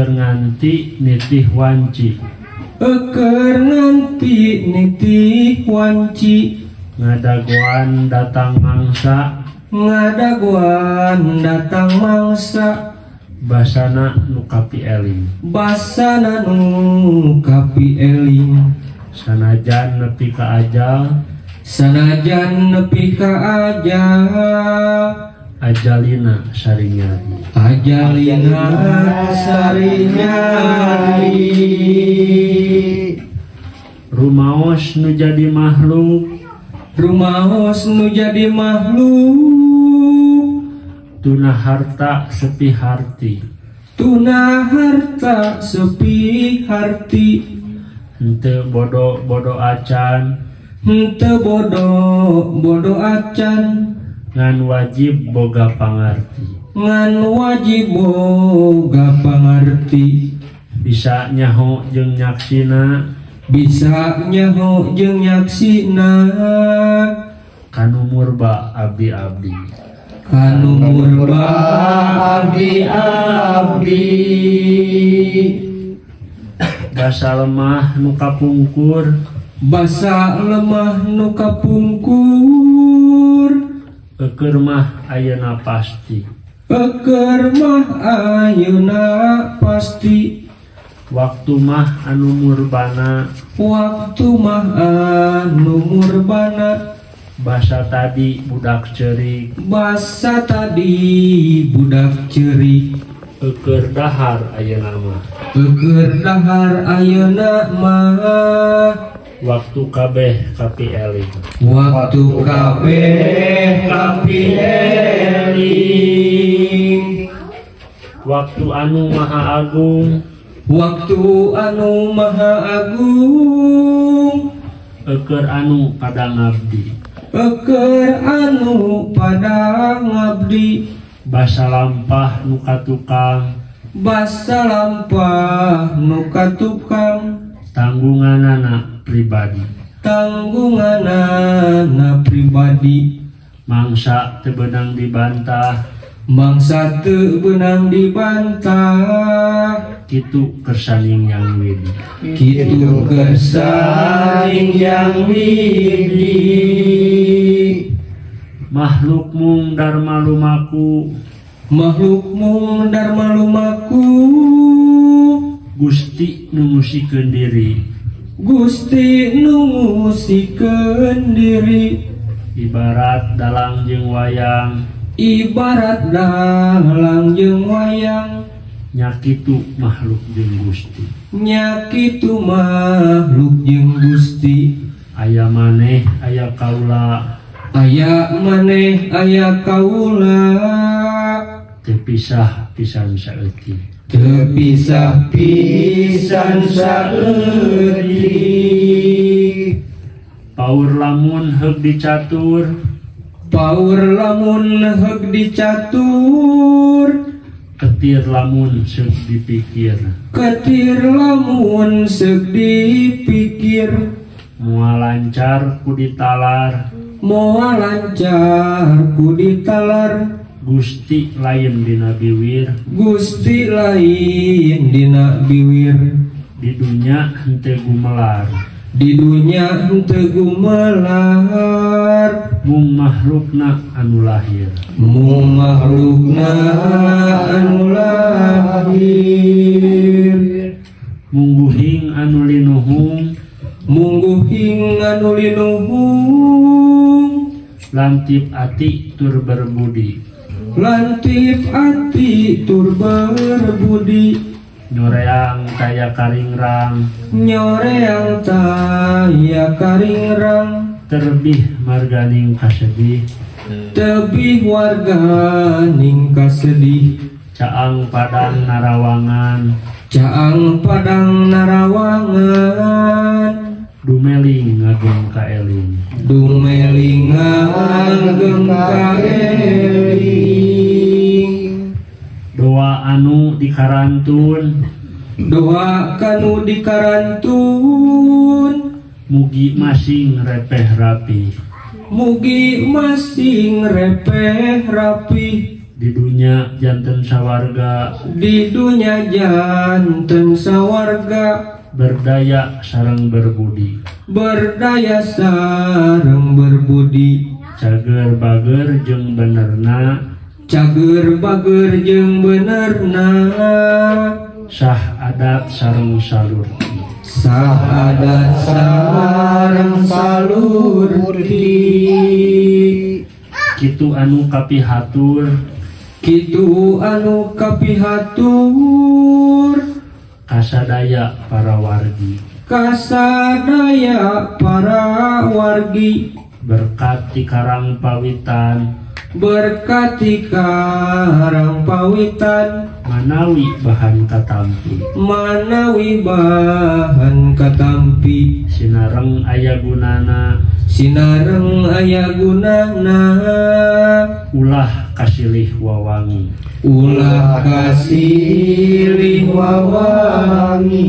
Eueur nganti nitih wanci. Eueur nganti nitih wanci. Ngadagoan datang mangsa. Ngadagoan datang mangsa. Basana nu kapieling. Basana nu kapieling. Sanajan nepi ka ajal. Sanajan nepi ka ajal. Ajalina sari nyari. Ajalina sari nyari. Rumaos nu jadi makhluk. Rumaos nu jadi makhluk. Tuna harta sepi harti. Tuna harta sepi harti. Henteu bodo-bodo acan. Henteu bodo-bodo acan. Ngan wajib boga pangarti. Ngan wajib boga pangarti. Bisa nyaho jeung nyaksina. Bisa nyaho jeung nyaksina. Kanu murba abdi-abdi. Kanu murba abdi-abdi. Basa lemah nu kapungkur. Basa lemah nu kapungkur. Eueur mah ayeuna pasti. Eueur mah ayeuna pasti. Waktu mah anu murbana. Waktu mah anu murbana. Basa tadi budak ceurik. Basa tadi budak ceurik. Eueur dahar ayeuna mah. Eueur dahar ayeuna mah. Waktu kabeh kapieling. Waktu kabeh kapieling. Waktu anu maha agung. Waktu anu maha agung. Eueur anu pada ngabdi. Eueur anu pada ngabdi. Basa lampah nu katukang. Basa lampah nu katukang. Tanggunganana pribadi. Tanggunganana pribadi. Mangsa teu beunang dibantah. Mangsa teu beunang dibantah. Kitu kersaning Yang Widi. Kitu kersaning Yang Widi. Makhluk mung darma lumaku. Makhluk mung darma lumaku. Gusti nu ngusikeun diri. Gusti nu ngusikeun diri. Ibarat dalang jeung wayang. Ibarat dalang jeung wayang. Nya kitu makhluk jeung Gusti. Nya kitu makhluk jeung Gusti. Aya maneh aya kaula. Aya maneh aya kaula. Teu pisah pisan saeutik. Teu pisah pisan saeutik. Paur lamun heug dicatur. Paur lamun heug dicatur. Ketir lamun seug dipikir. Ketir lamun seug dipikir. Moal lancar ku ditalar. Moal lancar ku ditalar. Gusti lain dina biwir. Gusti lain dina biwir. Di dunya henteu gumelar. Di dunya henteu gumelar. Mung makhlukna anu lahir. Mung makhlukna anu lahir. Mungguhing anu linuhung. Mungguhing anu linuhung. Lantip ati tur berbudi. Lantip ati tur berbudi. Nyoreang taya karingrang. Nyoreang taya karingrang. Terbih marganing kasedih. Tebih warganing kasedih. Caang padang narawangan. Caang padang narawangan. Dumeling ngagem kaeling. Dumeling ngagem kaeling. Doa anu dikarantun. Doa kanu dikarantun. Mugi masing repeh rapi. Mugi masing repeh rapi. Di dunya janten sawarga. Di dunya janten sawarga. Berdaya sareng berbudi. Berdaya sareng berbudi. Cager bager jeung benerna. Cager bager jeung benerna. Sah adat sareng salurti. Sah adat sareng salurti. Kitu anu kapihatur. Kitu anu kapihatur. Kasadaya para wargi. Kasadaya para wargi. Berkat ti Karang Pawitan. Berkat ti Karang Pawitan. Manawi bahan katampi. Manawi bahan katampi. Sinareng aya gunana. Sinareng aya gunana. Ulah kasilih wawangi. Ulah kasilih wawangi.